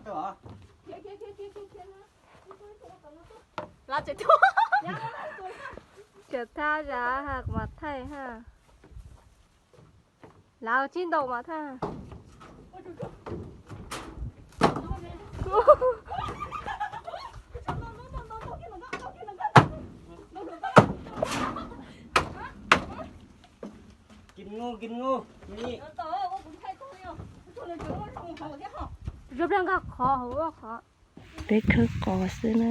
Cov thaj zam ha mas thaij ha. Lawv tsis ntaus mas thaj. Peb khawb qos xwb na.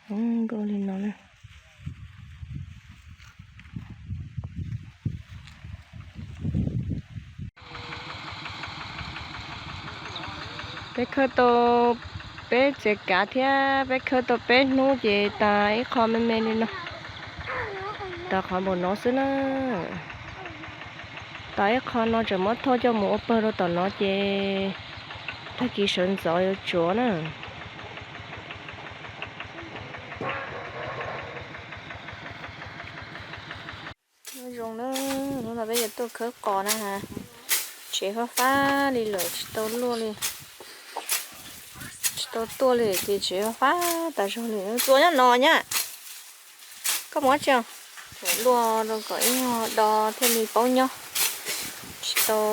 Nkauj li no na. Peb khawb tau, peb txiav kav thiab peb khawb tau peb hnub ces tas ib qho me me li no. Tas qhov npaum no xwb na. Tas ib qho no tseem muab thauj coj mus ua pawg rau tom no ces tag kis sawv ntxov yuav tsuav na. Nyob zoo na, hnub no peb yuav tuaj khawb qos na ha. Tsev fab fab li lawm, tsis tau luaj li, tsis tau tuaj li ces tsev fab fab tas zog li. Txua nyob no nyab, koj mus dab tsi? Luaj rau kom ib nyuag do thiaj li paub nyob. Tsis tau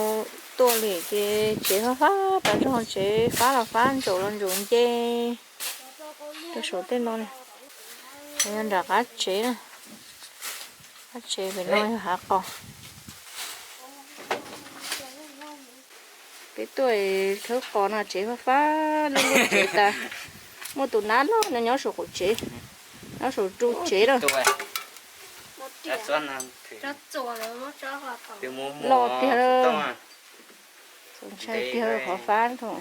tuaj li ces tsev fab fab tas zog, tsev fab los fab, ntsaum los ntsaum nce rau saum tej no. Yog nram qab tsev na, qab tsev pem no yog hav qos. Peb tuaj khawb qos no tsev fab fab lub lub tsev tas. Muaj tus nab loj no nyob saum qaum tsev, nyob saum ru tsev lawm. Loj tiag, txaus ntshai tiag qhov fab thaum.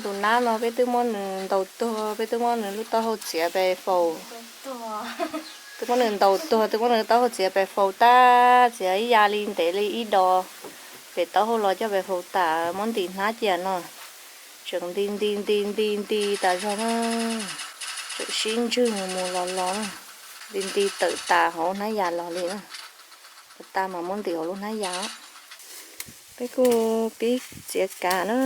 Tus nab no peb twb muab nws ntaus tuag, peb twb muab nws lub taub hau txiav pes faus. Twb muab nws ntaus tuag, twb muab nws taub hau txiav pes faus tag, txiav ib ya li ntev li ib dos pem taub hau los coj pes faus tas, muab ntim hnab cia no. Tseem nti nti nti nti nti tas zog na, tseem sib ntswg mus los los, nti nti tawm tas hauv hnab yas los li na. Tag tas mas muab ntim hauv lub hnab yas. Peb kuj pib txiav kav na.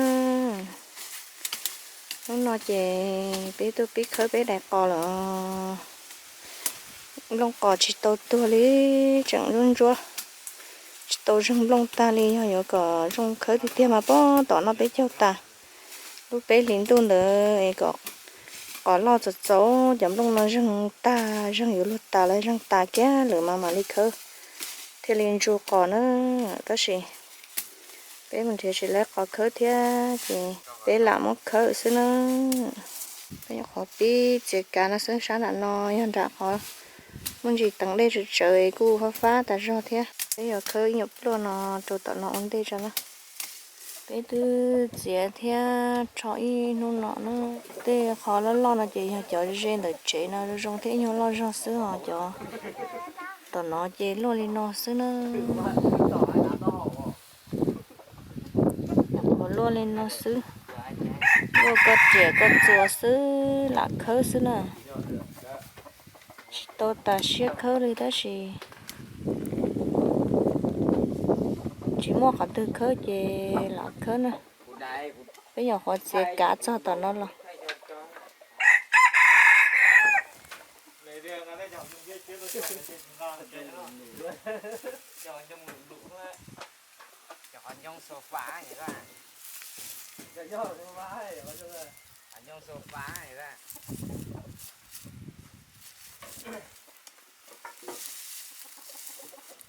Hnub no ces peb tuaj pib khawb peb daim qos lawm. Nplooj qos tsis tau tuag li, tseem ntsuab ntsuab, tsis tau zeeg nplooj tag li. Yog yuav kom zoo khawb tiag tiag mas pog tom no peb caug tas. Lub peb hlis ntuj ntawd es kom qos loj txaus txaus, cov nplooj no zeeg tag, zeeg yuav luag tas los zeeg tas kiag lawm mas mam li khawb thiaj li ntsu qos na. Tab sis peb mus nrhiav tsis tau qos khawb thiab ces peb lam muab khawb xwb na. Peb nyuam qhuav pib txiav kav no xwb, sab nram no yog nram qhov muaj ntsis teev dej tsawv tsawv kuj fab fab tas zog thiab. Peb yuav khawb ib nyuam pluaj no rau tom no ua ntej tso na. Peb twb txiav thiab rho ib hnub no na. Tej qhov loj loj no ces yog cov ze ntawm tsev no zoo zoo thiab ib nyuag loj zog xwb os. Cov tom no ces luaj li no xwb na. Qhov luaj li no xwb, luaj koj riam koj txuas xwb lam khawb xwb na. Tsis tau tas siab khawb li tab sis tsis muaj qhov twg khawb ces lam khawb na. Peb nyuam qhuav txiav kav txog tom no los.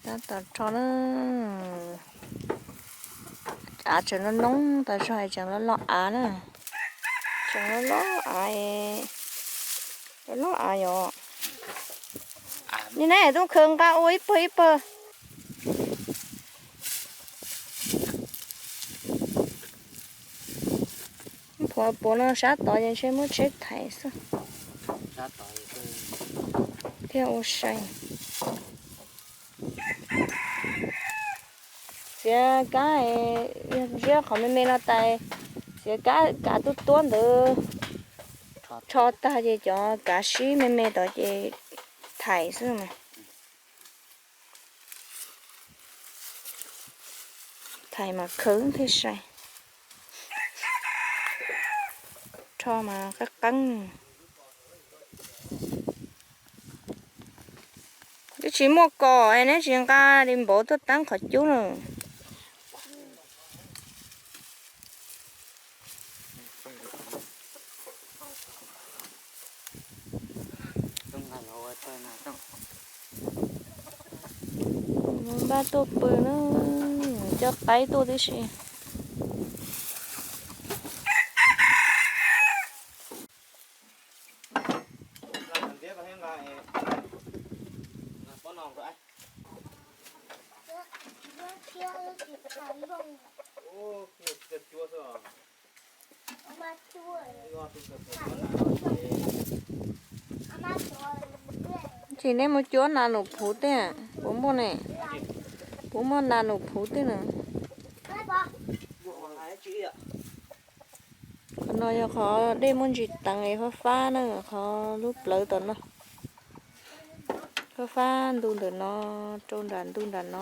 Tab tom rho na. Av tseem loj noob tas zog es tseem loj loj av na. Tseem loj loj av, loj loj av yom. Nim no tub khawv nqa ua ib pawg ib pawg. Phuav puav no sab tod ces ntshe muab tsheb thaiv xwb thiaj ua sai. Txiav kab, ziab qhov me me no tas, txiav kab kav tuab tuab ntawd rho tag ces cov kav sib me me tod ces thaiv xwb mas. Tais mas khwv thiaj sai. Rho mas qeeb qeeb. Twb tsis muaj kos es neb tsis nqa li npaum tuaj teeb qhov cub na. Npaj tuaj pw na, coj qaib tuaj tib si. Tsis, neb mus cuab nas num phuv tej, puas muaj ne? Puas muaj nas num phuv tej na? Qhov no yog qhov dej muaj ntsis teev es fab fab na, qhov lub plawv tom no. Fab fab ntu ntawm no rau nram ntu nram no.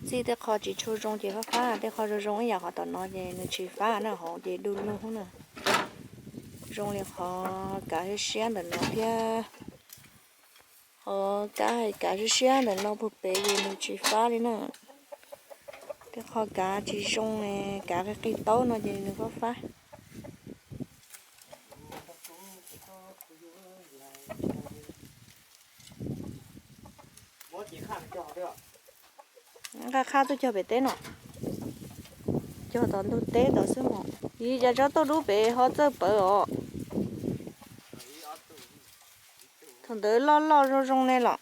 Txij tej qho tsis tshua zoo ces fab fab, tej qho zoo zoo ib yam qhov tom no ces nws tsis fab na, hauv ces du lug na. Zoo li qhov kav siab siab ntawm no thiab. Qhov kav hais kav siab siab ntawm no puag pem ces nws tsis fab li na. Tej qho kav tsis zoo, kav qis qis taub no ces nws fab fab. Nqa qhaj tuaj cog pem teb no, cog tom ntug teb tod xwb mog. Yim cas tsob tuaj dub pem ho txawj pawv os. Thaum ntawd loj loj zoo zoo ne los.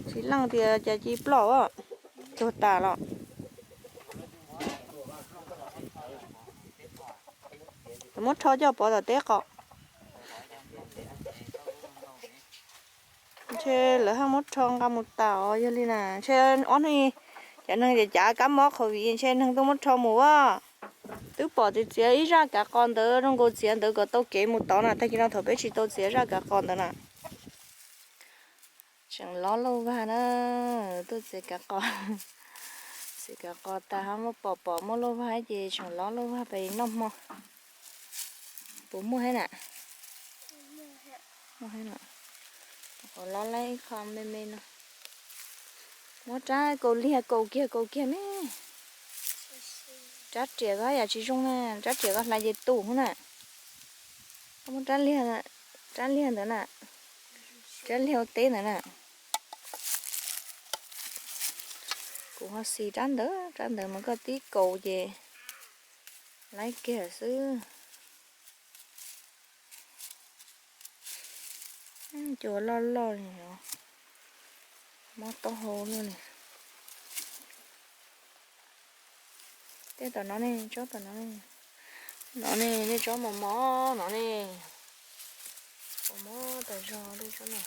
Tsis leej tias cas ci ploj, tuag tas los. Muab rho coj pov tom teb qos. Ntshe lawv haj muab rho nqa mus tas os, yog li na ntshe ob hnub cov neeg cav cav kab mob COVID ntshe neeg tuaj muab rho mus as. Twb pom txiav txiav ib zaj kav qos ntawd zoo nkaus txiav ntawd kom tau kev mus tod na, tag kis no thaum peb tsis tau txiav zaj kav qos ntawd na. Tseem lov lauj vag na, tuaj txiav kav qos. Txiav kav qos tas ho muaj pom pom muaj lauj vag ces tseem lov lauj vag pem noj hmo. Puas muaj thiab na? Muaj thiab na. Qhov lov lawm ib qho me me no. Muab rab kaus liag kaus kiag kaus kiag me. Rab riam ko yam tsis zoo na, rab riam ko hlais ces tus na. Koj muab rab liag, rab liag ntawd na, rab liag ua teb ntawd na. Kuv ho xis rab ntawd, rab ntawd mas koj tib kaus ces laib kiag xwb. Cua loj loj li os, mob taub hau luaj li. Tej tom no ne, tsob tom no ne, no ne, tej tsob mos mos no ne, mos mos tas zog tej tsob no.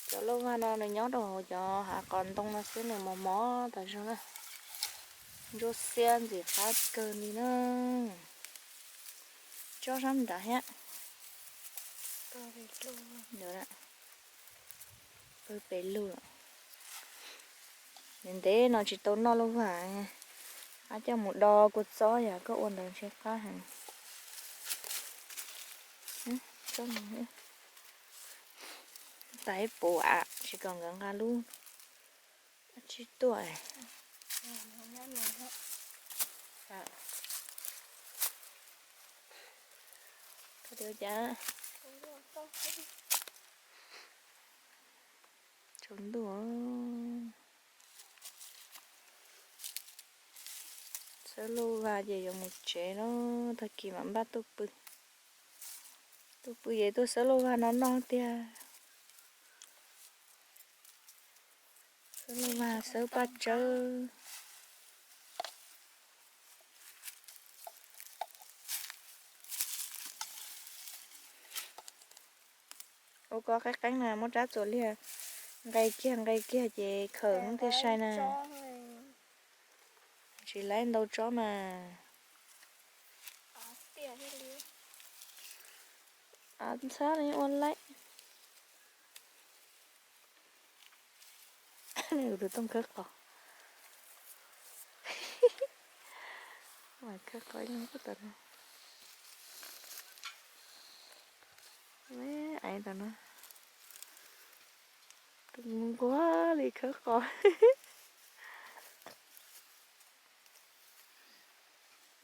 Cov lauj vag no nws nyob rau hauv cov hav qos ntoo no xwb, nws mos mos tas zog na. Ntsuab xiab ntxim qab kawg li na. Tsob sab nrad thiab. Pw pem lug lawm. Ntev ntev no tsis tau noj lauj vag, ab coj mus do kua txob yog koj ua ntawd ntshe qab heev. Tais puv am tsis kom nkawd nqa lub dab tsi tuaj. Koj tias cas? Tsaus ntuj. Xawb lauj vag ces yuav mus tsev lawm, tag kis mam npaj tuaj pw. Tuaj pw ces tuaj xawb lauj vag no noj tiag. Xawb lauj vag xawb paj tsawb. Ua koj qeeb qeeb na, muab rab txuas liag, nqe kiag nqe kiag ces khawm thiaj sai na. Tsis laib ntau tsob mas. Ntxhab ua laib. Kuv tus tooj khawb qos. Khawb qos ib leeg puag tom no. Aiv tom no. Tus nquag li khawb qos.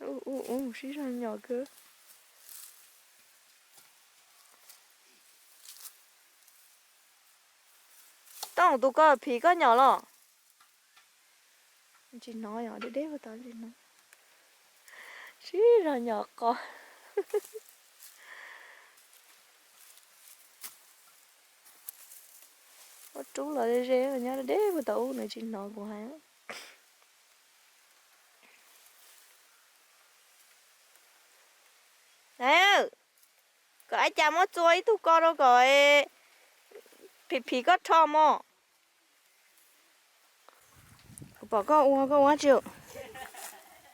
Ub ub ub, sib zog nyom kawg. Tooj, tus ko phim koj nyom los? Tsis hnov, yog deb deb puag tod tsis hnov. Sib zog nyom qos. Ua rub los ze ze, nyob deb deb puag tod ub nws tsis hnov kuv hais. Kom ib cas muab txua ib tug ko rau kom phim phim koj rho mog. Kuv pom koj ua, koj ua tsi?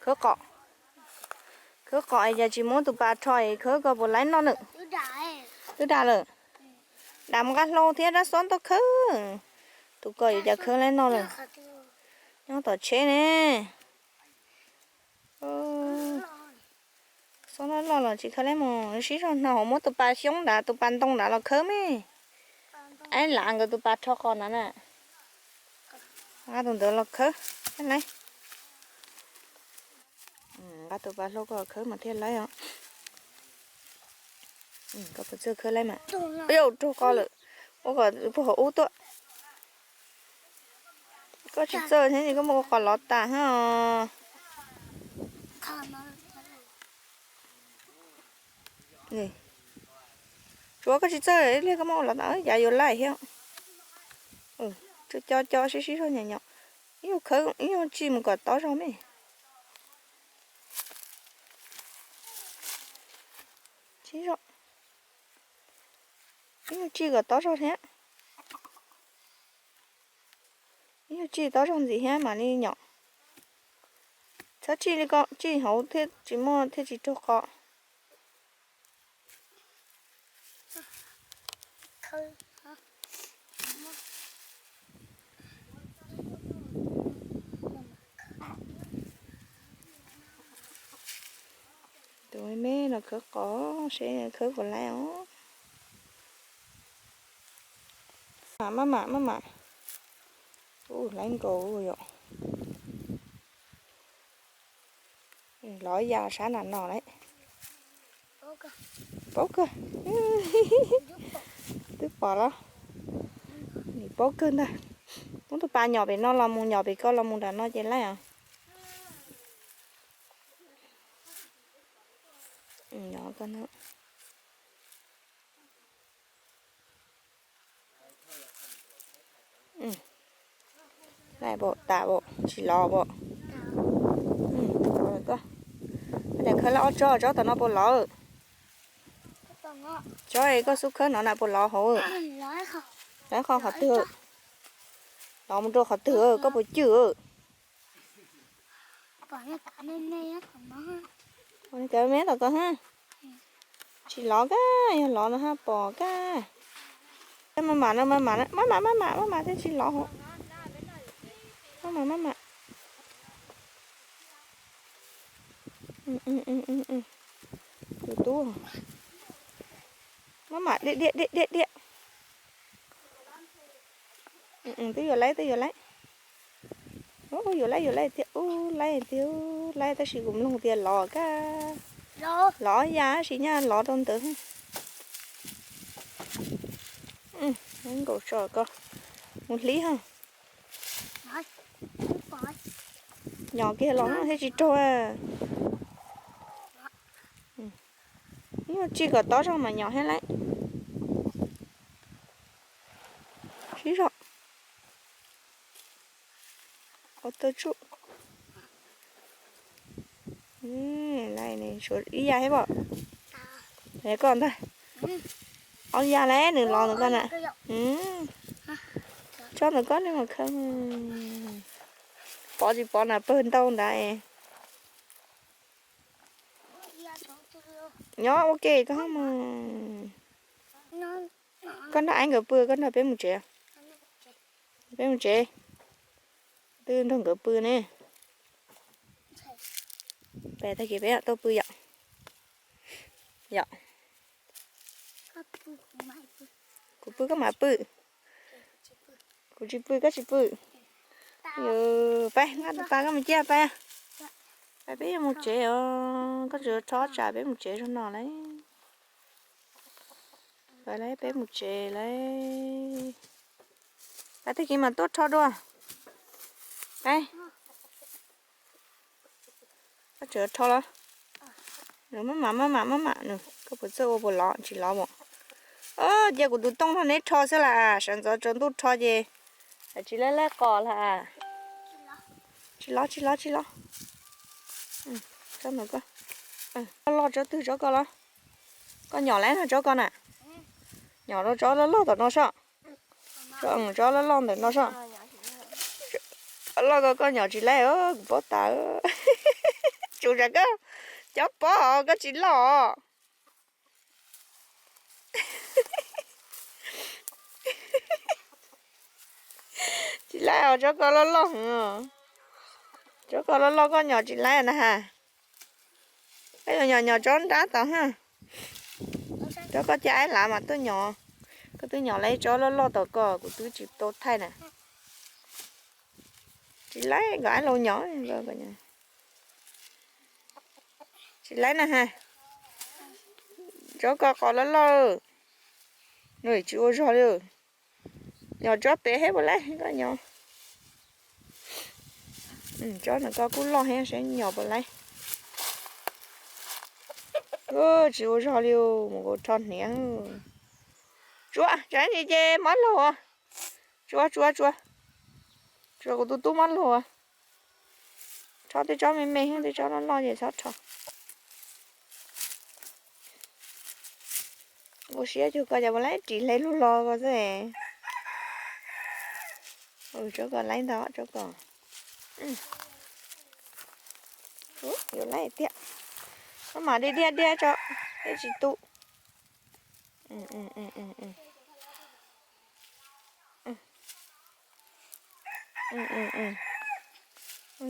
Khawb qos. Khawb qos es cas tsis muab tus pas rho es khawb ko puas laib noj nws? Twb dam lawm. Dam mus nqa hlau thiab dab xob ntaub khawb. Tus ko yuav cas khawb laib noj lawm. Nyob tom tsheb ne. Xob loj loj los tsis khawb laib mus, sib zog hno hauv, muab tus pas xyoob nrad, tus pas ntoo nrad los khawb me. Aib, lam nkawd tus pas rho qos nrad na. Nqa tus ntawd los khawb thiaj laib. Nqa tus pas hlau ko khawb mas thiaj laib os. Koj puas txawj khawb laib mas? Yau, raug qos lawm. Ua kom puag hauv ub tuaj. Koj tsis txawj thiab koj muab ua qos lov tas hos. Tsuav koj tsis txawj ib pliag koj muab ua lov tas, yav yuav laij thiab. Co co sib sib zog nyom nyom. Ib nyuag khawb, ib nyuag tsij mus kom tob zog me. Sib zog. Ib nyuag tsij kom tob zog thiab. Ib nyuag tsij tob zog ntxiv thiab mam li nyom. Txhob tsij li ko, tsij hauv thiaj tsis muaj, thiaj tsis raug qos. Tus me me no khawb qos seb khawb puas laib os. Maj mam maj mam. Ub, laib nkaus yom. Lov ya sab nram no lawm. Paub kawg. Twb pom los. Nim paub kawg ntag. Muab tus pas nyom pem no los mus, nyom pem ko los mus nram no ces laib os. Laib pom tas pom tsis lov pom. Koj, koj niam khawb lawm ob tsob, tsob tom no puas lov? Tsob es koj xub khawb no na puas lov hauv? Lov qhov twg? Lov mus rau qhov twg? Koj puas cwj? Cov me tom ko, tsis lov kab, yog lov no haj pom kab. Maj mam no, maj mam, maj mam, maj mam, maj mam thiaj tsis lov hauv. Maj mam, maj mam. Tus tub, maj mam, diam diam diam diam diam. Twb yuav laib, twb yuav laib. Ub, yuav laib, yuav laib tiag, ub, laib tiag, ub, laib tab sis kuv mloog tias lov kab. Lov ya tab sis nyaj lov rau ntawd. Nkaus tso ko, mus hlib ha. Nyom kiag los thiaj tsis raug. Ib nyuag tsij kom tob zog mas nyom thiab lauj. Sib zog. Ua tau tsuj. Ib yam thiab pom. Koj ntag. Ob yam lauj, nws los ntawm koj na. Tsob ntawm koj ne mas khawb. Pov tsis pov na, pawg ntau ntawd. Nyob ua ke koj mus. Koj nrog Aib nkawd pw, koj nrog peb mus tsev. Peb mus tsev. Twb nrog nkawd pw ne. Peb tag kis peb tuaj pw yom. Yom. Kuv pw koj mam pw. Kuv tsis pw koj tsis pw. Peb, nqa tus pas koj mus ciaj peb. Peb, peb yuav mus tsev os, koj tseem rho tsam peb mus tsev zog no lauj. Peb mus tsev lauj. Peb tag kis mam tuaj rho dua. Peb, koj tseem rho los? Maj mam maj mam maj mam, koj puas txawj ua puas lov tsis lov mas. Cia kuv tus tooj nrog neb rho xwb las, sawv ntxov tsaus ntuj rho ces tsis laib laib qos las. Tsis lov tsis lov tsis lov. Loj loj tsob twg tsob koj los? Koj nyom laib no tsob koj na. Nyom rau tsob loj loj tom no sob. Tsob loj loj ntawm no sob. Loj koj, koj nyom tsis laib os, kuv paub tas. Tsuas tsam koj cov pob os, koj tsis loj os. Tsis laib os, tsob koj loj loj. Tsob koj loj loj koj nyom tsis laib na has. Koj yuav nyom nyom tsob nrab tod ha. Tsob koj caj Aib lav mas tuaj nyom. Koj twb nyom laib tsob loj loj tom koj, kuv twb tsis tau thaij na. Tsis laib, nkawd Aib laus nyom. Tsis laib na has. Tsob koj qos loj loj. Nws tsis ua zog li. Nyom tsob pem thiab puas laib koj nyom. Tsob no koj kuj loj thiab, saib nyom puas laib. Tsis ua zog li, mus kuv rho hniav. Tsuav, tsam ntsis ces mob laug. Tsuav, tsuav, tsuav. Tsuav kuv tus tub mob laug. Rho tej tsob me me, tej tsob loj loj ces txhob rho. Ua siab cuag koj cas puas laib ris hle lug los ko xwb. Tsob ko laib ntau tsob ko. Yuav laib tiag. Koj mam dhia dhia dhia tso, thiaj tsis tu.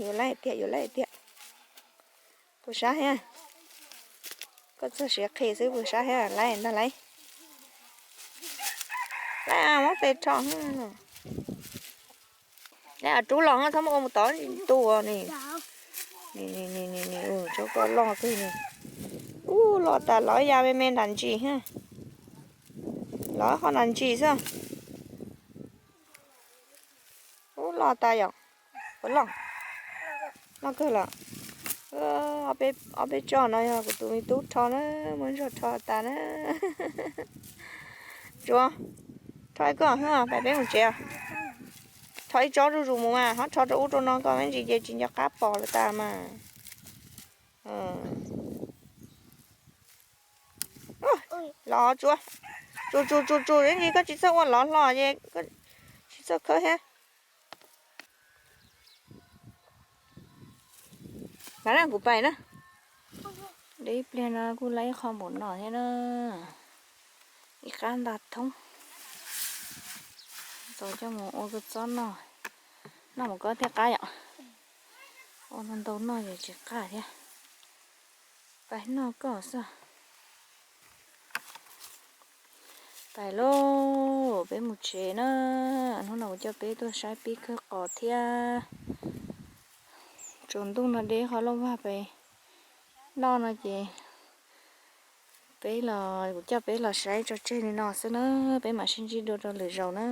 Yuav laib tiag, yuav laib tiag. Puas sab thiab? Koj txog siav qhi xwb puas sab thiab, laib ntag laib. Laib muab tes rho. Laib rub los txhob muab ua mus tod tu ni. Tsob ko loj kawg ni. Ub, loj tas, lov ya me me nram ntsis. Lov qhov nram ntsis xwb. Ub, loj tas yom. Puas loj? Loj kawg lawm. Ob peb tsob no yog kuv tus me tub rho na, muab ntsuag rho tas na. Tsuav, rho ib ko, peb mus tsev. Rho ib tsob zuj zus mus mas, ho rho rau ub rau no koj me ntsis ces tsis nco qab pom lawm tas mas. Los tsuav, tsuav tsuav tsuav tsuav, koj tsis txawj ua lov hlo ces tsis txawj khawb thiab. Los na kuv pais na. Deb ib pliag no kuj laib ib qho npaum no thiab na. Ib qab nta thoob. Tau coj mus ua kua txob noj. Noj mus koj thiaj qab yom. Ua ntau ntau noj ces tsis qab thiab. Pais noj koj xwb. Pais lauj, peb mus tsev na. Hnub no kuv coj peb tuaj saib pib khawb qos thiab. Tsaus ntuj no deb qhov lauj vag pem noj no ces peb los, kuv coj peb los saib tso tseg li no xwb na. Peb mam sib ntsib dua rau lwm zaus na.